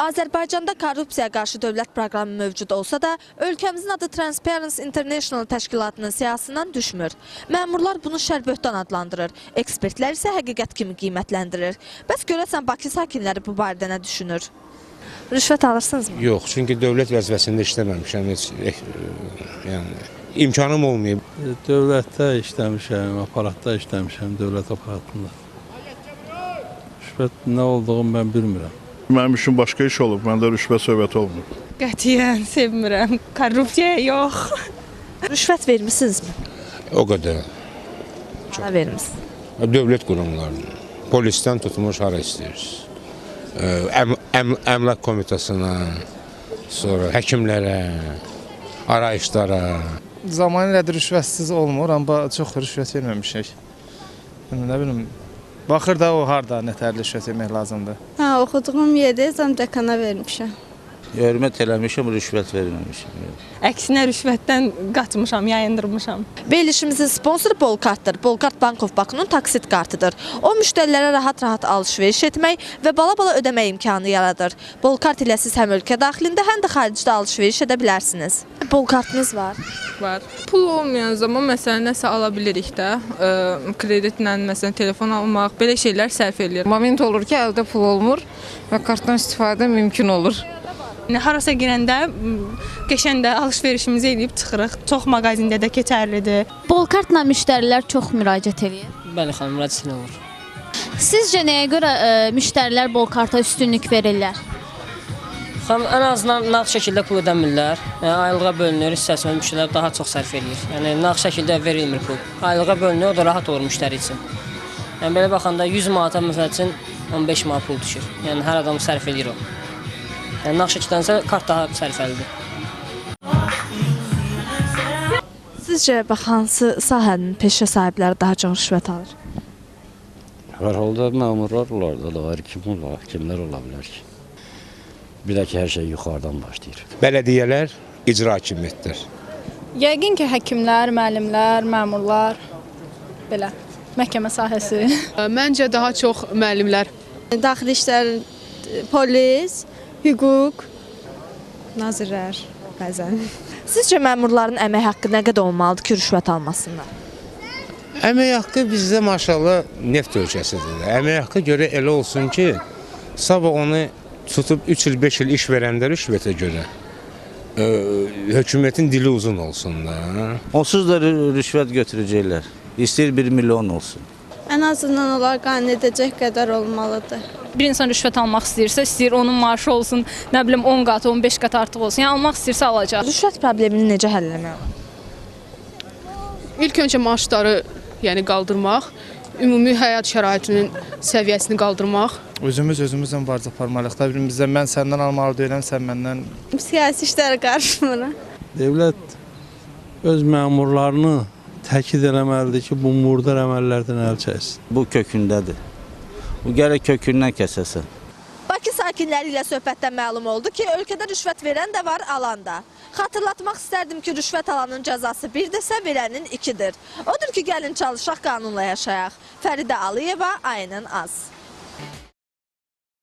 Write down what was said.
Azərbaycanda korrupsiyaya qarşı dövlət proqramı mövcud olsa da, ölkəmizin adı Transparency International təşkilatının siyahısından düşmür. Məmurlar bunu şərböhtan adlandırır, ekspertlər isə həqiqət kimi qiymətləndirir. Bəs görəsən Bakı sakinləri bu barədə nə düşünür? Rüşvət alırsınızmı? Yox, çünki dövlət vəzifəsində işləməmişəm heç, yəni imkanım olmayıb. Dövlətdə işləmişəm, aparatda işləmişəm, dövlət aparatında. Rüşvət nə olduğunu mən bilmirəm. Mənim işim başqa iş olub, məndə rüşvət söhbəti olmur. Qətiyyən sevmirəm. Korrupsiya yox. Rüşvət vermisinizmi? O qədər. Hara vermisiniz? Dövlət qurumlarına, polisdən tutmuş hara istəyirsiniz. Əmlak komitəsina, sonra həkimlərə, arayışlara. Zamanı ilə də rüşvətsiz olmur, amma çox rüşvət verməmişik. Yəni nə bilim, baxır da o harda nətərli rüşvət vermək lazımdır. Hə, oxuduğum yerdə zamdekana vermişəm. Hörmət eləmişəm, rüşvət verməmişəm. Əksinə rüşvətdən qaçmışam, yayındırmışam. Verilişimizin sponsoru Bolkartdır. Bolkart Bank of Bakının taksit kartıdır. O müştərilərə rahat-rahat alış-veriş etmək və bala-bala ödəmək imkanı yaradır. Bolkart ilə siz həm ölkə daxilində, həm də xaricdə alış-veriş edə bilərsiniz. Bolkartınız var. Var. Pul olmayan zaman məsələn nəsə ala bilirik də, kreditlə məsələn telefon almaq, belə şeylər sərf eləyir. Moment olur ki, əldə pul olmur və kartdan istifadə mümkün olur. Yəni harasa girəndə qəşəng də alış-verişimizi eləyib çıxırıq. Çox mağazində də keçərlidir. Bolkartla müştərilər çox müraciət eləyir. Bəli xanım, müraciət olur. Sizcə nəyə görə müştərilər Bolkarta üstünlük verirlər? Xanım, ən azından nağd şəkildə pul ödəmirlər. Yəni, aylığa bölünür, hissəsi müştərilər daha çox sərf eləyir. Yəni nağd şəkildə verilmir pul. Aylığa bölünür, o da rahat olur müştəri üçün. Yəni belə baxanda 100 manata məsəl üçün 15 manat pul düşür. Yəni hər adam sərf eləyir o. Yəni nağd şəkildənsə kart daha sərfəlidir. Sizcə bax hansı sahənin peşə sahibləri daha çox rüşvət alır? Hər halda məmurlar olar da, daha kim olar, kimlər ola bilər ki? Bir də ki, hər şey yuxarıdan başlayır. Bələdiyyələr, icra hakimiyyətlər. Yəqin ki, həkimlər, müəllimlər, məmurlar, belə məhkəmə sahəsi. Məncə daha çox müəllimlər. Daxili işlər, polis, hüquq, Nazirlər bəzən. Sizcə məmurların əmək haqqı nə qədər olmalıdır ki, rüşvət almasınlar? Əmək haqqı bizdə maşallah neft ölkəsidir. Əmək haqqı görə elə olsun ki, sabah onu tutub 3 il, 5 il iş verəndə rüşvətə görə hökumətin dili uzun olsun da. Onsuz da rüşvət götürəcəklər. İstəyir 1 milyon olsun. Ən azından onlar qane edəcək qədər olmalıdır. Bir insan rüşvət almaq istəyirsə, istəyir onun maaşı olsun, nə bilim 10 qat, 15 qat artıq olsun. Yəni almaq istəyirsə alacaq. Rüşvət problemini necə həll etmək olar? İlk öncə maaşları yəni qaldırmaq, ümumi həyat şəraitinin səviyyəsini qaldırmaq. Özümüz özümüzlə mübarizə aparmalıyıq da, birimizdən mən səndən almalı deyiləm, sən məndən. Siyasi işlərə qarışmıram. Dövlət öz məmurlarını təkid eləməlidir ki, bu murdar əməllərdən əl çəksin. Bu kökündədir. Bu gərək kökündən kəsəsən. Bakı sakinləri ilə söhbətdən məlum oldu ki, ölkədə rüşvət verən də var, alan da. Xatırlatmaq istərdim ki, rüşvət alanın cəzası birdirsə, verənin ikidir. Odur ki, gəlin çalışaq qanunla yaşayaq. Fəridə Aliyeva, ANN Az.